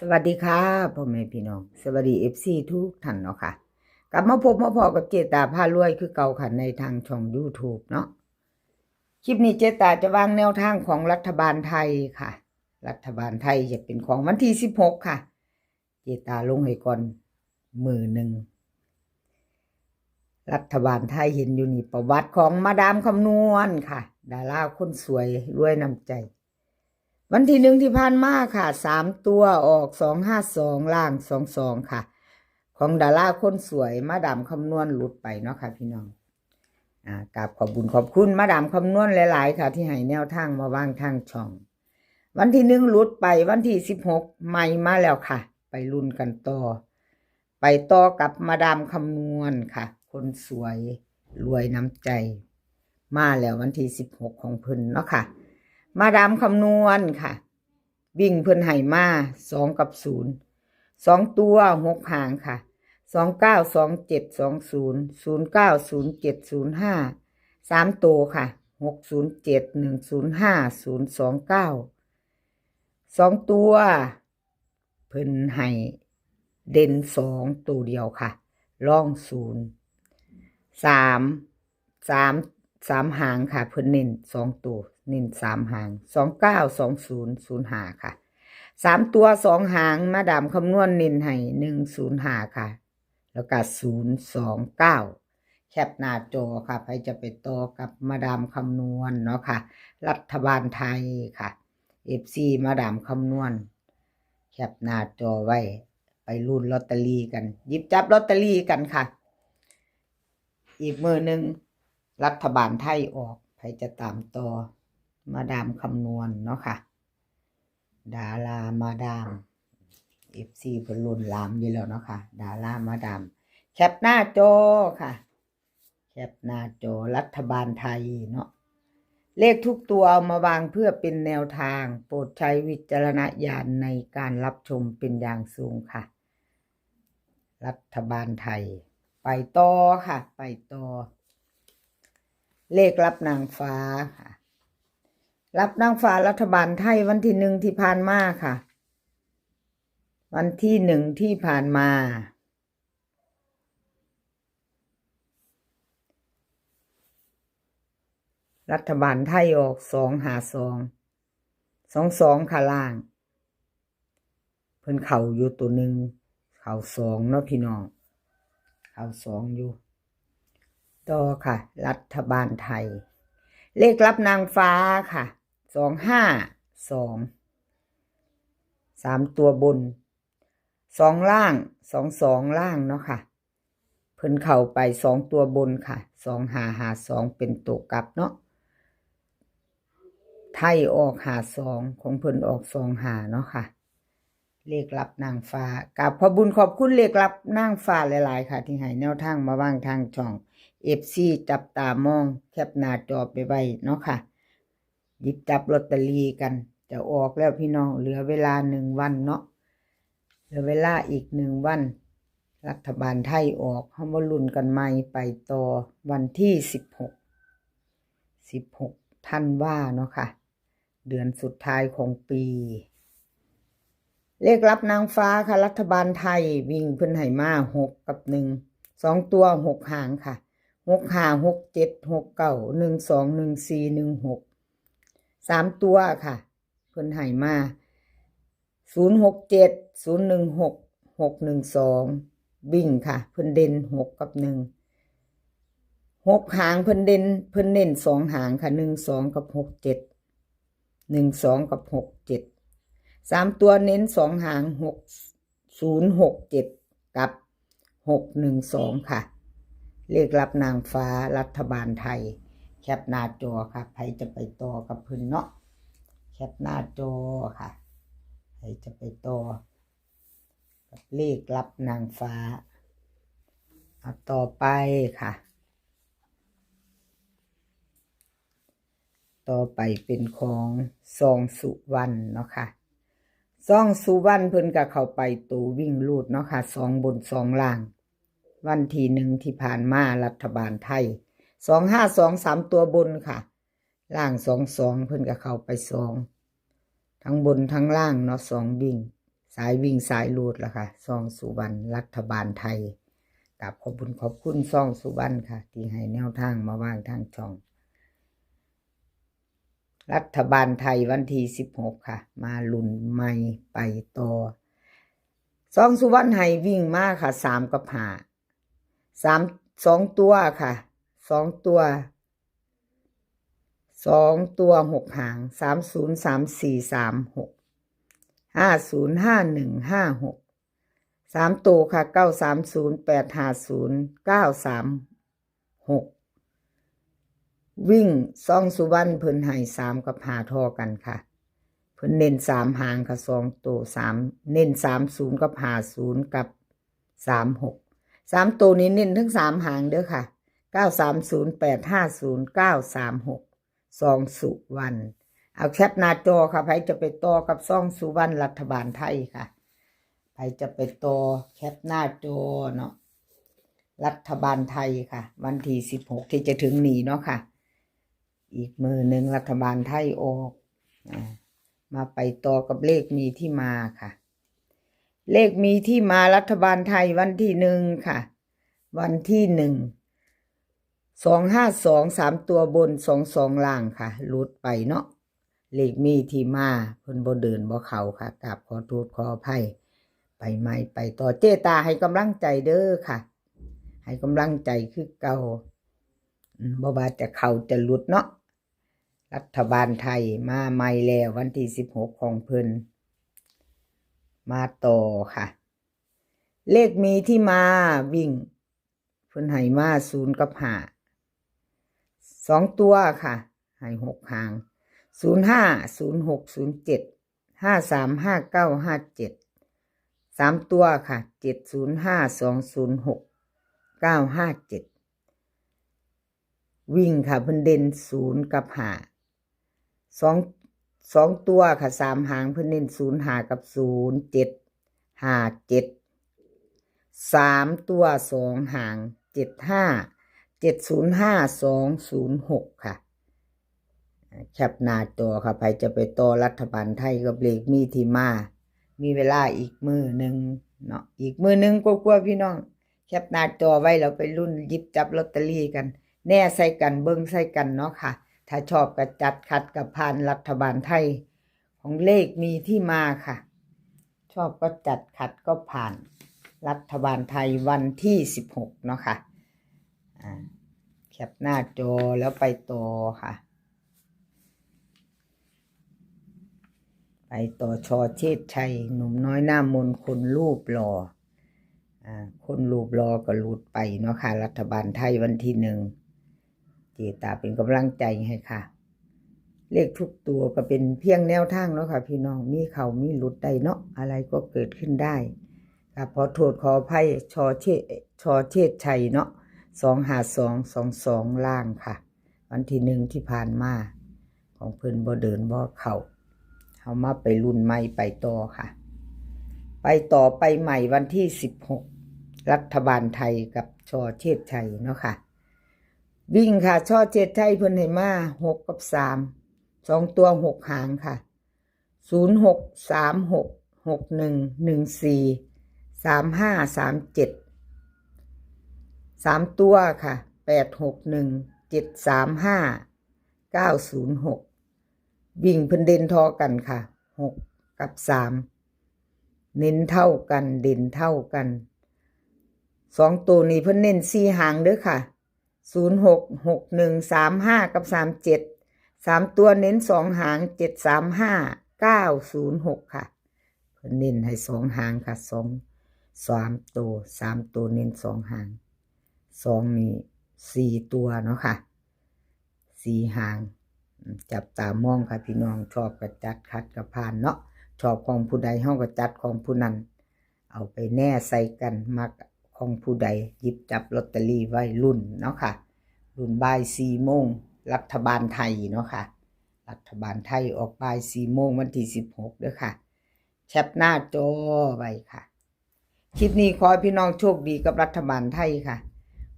สวัสดีค่ะ พ่อแม่พี่น้อง สวัสดี เอฟซี ทุกท่านเนาะค่ะ กลับมาพบมาพ้อกับเจตาพารวยคือเก่าค่ะ ในทางช่อง YouTube เนาะ คลิปนี้เจตาจะวางแนวทางของรัฐบาลไทยค่ะ รัฐบาลไทยจะเป็นของวันที่สิบหกค่ะ เจตาลงให้ก่อนมื้อหนึ่ง รัฐบาลไทยเห็นอยู่นี่ ประวัติของมาดามคำนวณค่ะ ดาราคนสวยรวยน้ำใจ วันที่หนึ่งที่ผ่านมาค่ะ สามตัวออก สองห้าสอง ล่าง สองสอง ค่ะ ของดาราคนสวยมาดามคำนวณหลุดไปเนาะค่ะพี่น้อง อ่า กราบขอบบุญขอบคุณมาดามคำนวณหลายๆ ค่ะ ที่ให้แนวทางมาวางทางช่อง วันที่หนึ่งหลุดไป วันที่สิบหกใหม่มาแล้วค่ะ ไปลุ้นกันต่อ ไปต่อกับมาดามคำนวณค่ะ คนสวยรวยน้ำใจ มาแล้ววันที่สิบหกของเพิ่นเนาะค่ะ มาดามคำนวณค่ะ วิ่งเพิ่นให้มาสองกับศูนย์ สองตัวหกหางค่ะ สองเก้า สองเจ็ด สองศูนย์ ศูนย์เก้า ศูนย์เจ็ด ศูนย์ห้า สามตัวค่ะ หกศูนย์เจ็ด หนึ่งศูนย์ห้า ศูนย์สองเก้า สองตัว เพิ่นให้เด่นสองตัวเดียวค่ะ รองศูนย์ สาม สาม สามหางค่ะ เพิ่นเน้นสองตัว เน้นสามหาง สองเก้า สองศูนย์ ศูนย์ห้า ค่ะ สามตัวสองหาง มาดามคำนวณเน้นให้หนึ่งศูนย์ห้าค่ะ แล้วก็ศูนย์สองเก้า แคปหน้าจอค่ะ ไผจะไปต่อกับมาดามคำนวณเนาะค่ะ รัฐบาลไทยค่ะ เอฟซี มาดามคำนวณ แคปหน้าจอไว้ ไปลุ้นลอตเตอรี่กัน หยิบจับลอตเตอรี่กันค่ะ อีกมื้อหนึ่งรัฐบาลไทยออก ไผจะตามต่อ มาดามคำนวณเนาะค่ะ ดารามาดาม เอฟซี เพิ่นลุ้นหลามอยู่แล้วเนาะค่ะ ดารามาดาม แคปหน้าจอค่ะ แคปหน้าจอ รัฐบาลไทยเนาะ เลขทุกตัวเอามาวางเพื่อเป็นแนวทาง โปรดใช้วิจารณญาณในการรับชมเป็นอย่างสูงค่ะ รัฐบาลไทย ไปต่อค่ะ ไปต่อ เลขลับนางฟ้าค่ะ ลับนางฟ้ารัฐบาลไทยวันที่หนึ่งที่ผ่านมาค่ะ วันที่หนึ่งที่ผ่านมา รัฐบาลไทยออก สองห้าสอง สองสอง ค่ะ ล่าง เพิ่นเข้าอยู่ตัวหนึ่ง เข้าสองเนาะพี่น้อง เข้าสองอยู่ ต่อค่ะ รัฐบาลไทย เลขลับนางฟ้าค่ะ สองห้าสอง สามตัวบน สองล่าง สองสอง ล่างเนาะค่ะ เพิ่นเข้าไปสองตัวบนค่ะ สองห้าห้าสอง เป็นตัวกลับเนาะ ไทยออกห้าสอง ของเพิ่นออกสองห้าเนาะค่ะ เลขลับนางฟ้า กราบขอบบุญขอบคุณเลขลับนางฟ้าหลายๆ ค่ะ ที่ให้แนวทางมาวางทางช่อง เอฟซี จับตามอง แคปหน้าจอไปไว้เนาะค่ะ หยิบจับลอตเตอรี่กัน จะออกแล้วพี่น้อง เหลือเวลาหนึ่งวันเนาะ เหลือเวลาอีกหนึ่งวัน รัฐบาลไทยออก เฮามาลุ้นกันใหม่ ไปต่อวันที่สิบหก สิบหก ธันวาเนาะค่ะ เดือนสุดท้ายของปี เลขลับนางฟ้าค่ะ รัฐบาลไทย วิ่งเพิ่นให้มาหกกับหนึ่ง สองตัวหกหางค่ะ หกห้า หกเจ็ด หกเก้า หนึ่งสอง หนึ่งสี่ หนึ่งหก สามตัวค่ะ เพิ่นให้มา ศูนย์หกเจ็ด ศูนย์หนึ่งหก หกหนึ่งสอง วิ่งค่ะ เพิ่นเด่นหกกับหนึ่ง หกหางเพิ่นเด่น เพิ่นเน้นสองหางค่ะ หนึ่งสอง กับ หกเจ็ด หนึ่งสอง กับ หกเจ็ด สามตัวเน้นสองหาง หก ศูนย์หกเจ็ด กับ หกหนึ่งสอง ค่ะ เลขลับนางฟ้ารัฐบาลไทย แคปหน้าจอค่ะ ไผจะไปต่อกับเพิ่นเนาะ แคปหน้าจอค่ะ ไผจะไปต่อกับเลขลับนางฟ้า เอาต่อไปค่ะ ต่อไปเป็นของซองสุวรรณเนาะค่ะ ซองสุวรรณเพิ่นก็เข้าไปตัววิ่งรูดเนาะค่ะ สองบนสองล่าง วันที่หนึ่งที่ผ่านมารัฐบาลไทย สองห้าสอง สามตัวบนค่ะ ล่าง สองสอง เพิ่นก็เข้าไปสอง ทั้งบนทั้งล่างเนาะ สองวิ่ง ສາຍວິ່ງສາຍຮູດລະຄ່ະ ຊ່ອງສຸວັນ ລັດຖະບານໄທ. ກາບຂອບບຸນຂອບຄຸນຊ່ອງສຸວັນຄ່ະ ທີ່ໃຫ້ແນວທາງມາວາງທາງຊ່ອງ. ລັດຖະບານໄທວັນທີສິບຫົກຄ່ະ ມາລຸ້ນໃໝ່ໄປຕໍ່. ຊ່ອງສຸວັນໃຫ້ວິ່ງມາຄ່ະ ສາມກັບຫ້າ ສາມ ສອງຕົວຄ່ະ ສອງຕົວ ສອງຕົວຫົກຫາງ ສາມສູນ ສາມສີ່ ສາມຫົກ ຫ້າສູນ ຫ້າໜຶ່ງ ຫ້າຫົກ ສາມໂຕຄ່ະ ເກົ້າສາມສູນ ແປດຫ້າສູນ ເກົ້າສາມຫົກ. ວິ່ງຊ່ອງສຸວັນເພິ່ນໃຫ້ສາມກັບຫ້າທໍ່ກັນຄ່ະ ເພິ່ນເນັ້ນສາມຫາງຄ່ະ ສອງໂຕ ສາມ ເນັ້ນສາມສູນກັບຫ້າສູນກັບ ສາມຫົກ ສາມໂຕນີ້ເນັ້ນທັງສາມຫາງເດີຄ່ະ ເກົ້າສາມສູນ ແປດຫ້າສູນ ເກົ້າສາມຫົກ ຊ່ອງສຸວັນ. ເອົາແຄປໜ້າຈໍຄ່ະ ໃຜຈະໄປຕໍ່ກັບຊ່ອງສຸວັນລັດຖະບານໄທຄ່ະ ໃຜຈະໄປຕໍ່ແຄປໜ້າຈໍເນາະ ລັດຖະບານໄທຄ່ະ ວັນທີສິບຫົກທີ່ຈະເຖິງນີ້ເນາະຄ່ະ ອີກມື້ໜຶ່ງລັດຖະບານໄທອອກ ອາ ມາໄປຕໍ່ກັບເລກມີທີ່ມາຄ່ະ. ເລກມີທີ່ມາລັດຖະບານໄທວັນທີໜຶ່ງຄ່ະ ວັນທີໜຶ່ງ ສອງຫ້າສອງ ສາມຕົວບົນ ສອງສອງລ່າງຄ່ະ ຫຼຸດໄປເນາະ ເລກມີທີ່ມາເພິ່ນບໍ່ເດີນບໍ່ເຂົ້າຄ່ະ ກາບຂໍໂທດຂໍອະໄພ. ໄປໃໝ່ໄປຕໍ່ ເຈຕາໃຫ້ກຳລັງໃຈເດີຄ່ະ ໃຫ້ກຳລັງໃຈຄືເກົ່າ ອາ ບໍ່ວ່າຈະເຂົ້າຈະຫຼຸດເນາະ. ລັດຖະບານໄທມາໃໝ່ແລ້ວ ວັນທີສິບຫົກຂອງເພິ່ນ ມາຕໍ່ຄ່ະ ເລກມີທີ່ມາວິ່ງ ເພິ່ນໃຫ້ມາສູນກັບຫ້າ ສອງຕົວຄ່ະ ໃຫ້ຫົກຫາງ ສູນຫ້າ ສູນຫົກ ສູນເຈັດ ຫ້າສາມ ຫ້າເກົ້າ ຫ້າເຈັດ ສາມຕົວຄ່ະ ເຈັດສູນຫ້າ ສອງສູນຫົກ ເກົ້າຫ້າເຈັດ. ວິ່ງຄ່ະ ເພິ່ນເດັ່ນສູນກັບຫ້າ ສອງ ສອງຕົວຄ່ະ ສາມຫາງ ເພິ່ນເນັ້ນສູນຫ້າກັບສູນເຈັດ ຫ້າເຈັດ ສາມຕົວສອງຫາງ ເຈັດຫ້າ ເຈັດສູນຫ້າ ສອງສູນຫົກຄ່ະ. ແຄປໜ້າຈໍຄ່ະ ໃຜຈະໄປຕໍ່ລັດຖະບານໄທກັບເລກມີທີ່ມາ ມີເວລາອີກມື້ໜຶ່ງເນາະ ອີກມື້ໜຶ່ງກວ່າໆ ພີ່ນ້ອງ ແຄປໜ້າຈໍໄວ້ແລ້ວໄປລຸ້ນຫຍິບຈັບລອດເຕີຣີກັນ ແນໃສ່ກັນ ເບິ່ງໃສ່ກັນເນາະຄ່ະ. ຖ້າຊອບກໍຈັດ ຂັດກໍຜ່ານ ລັດຖະບານໄທຂອງເລກມີທີ່ມາຄ່ະ ຊອບກໍຈັດ ຂັດກໍຜ່ານ ລັດຖະບານໄທວັນທີສິບຫົກເນາະຄ່ະ. ອາ ແຄປໜ້າຈໍແລ້ວໄປຕໍ່ຄ່ະ ໄປຕໍ່ ຊ.ເຊດໄຊ ໜຸ່ມນ້ອຍໜ້າມົນ ຄົນຮູບຫຼໍ່ ອາ ຄົນຮູບຫຼໍ່ກໍຫຼຸດໄປເນາະຄ່ະ ລັດຖະບານໄທວັນທີໜຶ່ງ ເຈຕາເປັນກຳລັງໃຈໃຫ້ຄ່ະ. ເລກທຸກຕົວກໍເປັນພຽງແນວທາງເນາະຄ່ະ ພີ່ນ້ອງ ມີເຂົ້າມີຫຼຸດໄດ້ເນາະ ອະໄລກໍເກີດຂຶ້ນໄດ້. ກໍຂໍໂທດຂໍອະໄພ ຊ.ເຊ ຊ.ເຊດໄຊເນາະ ສອງຫ້າສອງ ສອງສອງລ່າງຄ່ະ ວັນທີໜຶ່ງທີ່ຜ່ານມາ ຂອງເພິ່ນບໍ່ເດີນບໍ່ເຂົ້າ ເຮົາມາໄປລຸ້ນໃໝ່ໄປຕໍ່ຄ່ະ ໄປຕໍ່ໄປໃໝ່ວັນທີສິບຫົກ ລັດຖະບານໄທກັບ ຊ.ເຊດໄຊເນາະຄ່ະ. ວິ່ງຄ່ະ ຊ.ເຊດໄຊເພິ່ນໃຫ້ມາຫົກກັບສາມ ສອງຕົວຫົກຫາງຄ່ະ ສູນຫົກ ສາມຫົກ ຫົກໜຶ່ງ ໜຶ່ງສີ່ ສາມຫ້າ ສາມເຈັດ ສາມຕົວຄ່ະ ແປດຫົກໜຶ່ງ ເຈັດສາມຫ້າ ເກົ້າສູນຫົກ. ວິ່ງເພິ່ນເດັ່ນທໍ່ກັນຄ່ະ ຫົກກັບສາມ ເນັ້ນເທົ່າກັນ ເດັ່ນເທົ່າກັນ. ສອງໂຕນີ້ເພິ່ນເນັ້ນສີ່ຫາງເດີຄ່ະ ສູນຫົກ ຫົກໜຶ່ງ ສາມຫ້າ ກັບ ສາມເຈັດ. ສາມຕົວເນັ້ນສອງຫາງ ເຈັດສາມຫ້າ ເກົ້າສູນຫົກຄ່ະ. ເພິ່ນເນັ້ນໃຫ້ສອງຫາງຄ່ະ ສອງ ສາມໂຕ ສາມໂຕເນັ້ນສອງຫາງ ສອງນີ້ສີ່ຕົວເນາະຄ່ະ ສີ່ຫາງ. ຈັບຕາມອງຄ່ະພີ່ນ້ອງ ຊອບກໍຈັດ ຂັດກໍຜ່ານເນາະ ຊອບຂອງຜູ້ໃດເຮົາກໍຈັດຂອງຜູ້ນັ້ນ ເອົາໄປແນໃສ່ກັນ ມັກຂອງຜູ້ໃດ ຫຍິບຈັບລອດເຕີຣີໄວ້ລຸ້ນເນາະຄ່ະ. ລຸ້ນບ່າຍສີ່ໂມງ ລັດຖະບານໄທເນາະຄ່ະ ລັດຖະບານໄທອອກບ່າຍສີ່ໂມງ ວັນທີສິບຫົກເດີຄ່ະ. ແຄປໜ້າຈໍໄວ້ຄ່ະ. ຄລິບນີ້ຂໍໃຫ້ພີ່ນ້ອງໂຊກດີກັບລັດຖະບານໄທຄ່ະ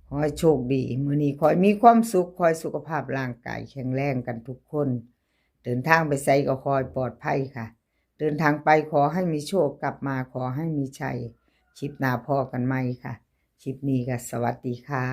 ຂໍໃຫ້ໂຊກດີ. ມື້ນີ້ຂໍໃຫ້ມີຄວາມສຸກ ຂໍໃຫ້ສຸຂະພາບຮ່າງກາຍແຂງແຮງກັນທຸກຄົນ ເດີນທາງໄປໃສກໍຂໍໃຫ້ປອດໄພຄ່ະ. ເດີນທາງໄປຂໍໃຫ້ມີໂຊກ ກັບມາຂໍໃຫ້ມີໄຊ. ຄລິບໜ້າພໍ້ກັນໃໝ່ຄ່ະ. ຄລິບນີ້ກໍສະຫວັດດີຄ່ະ.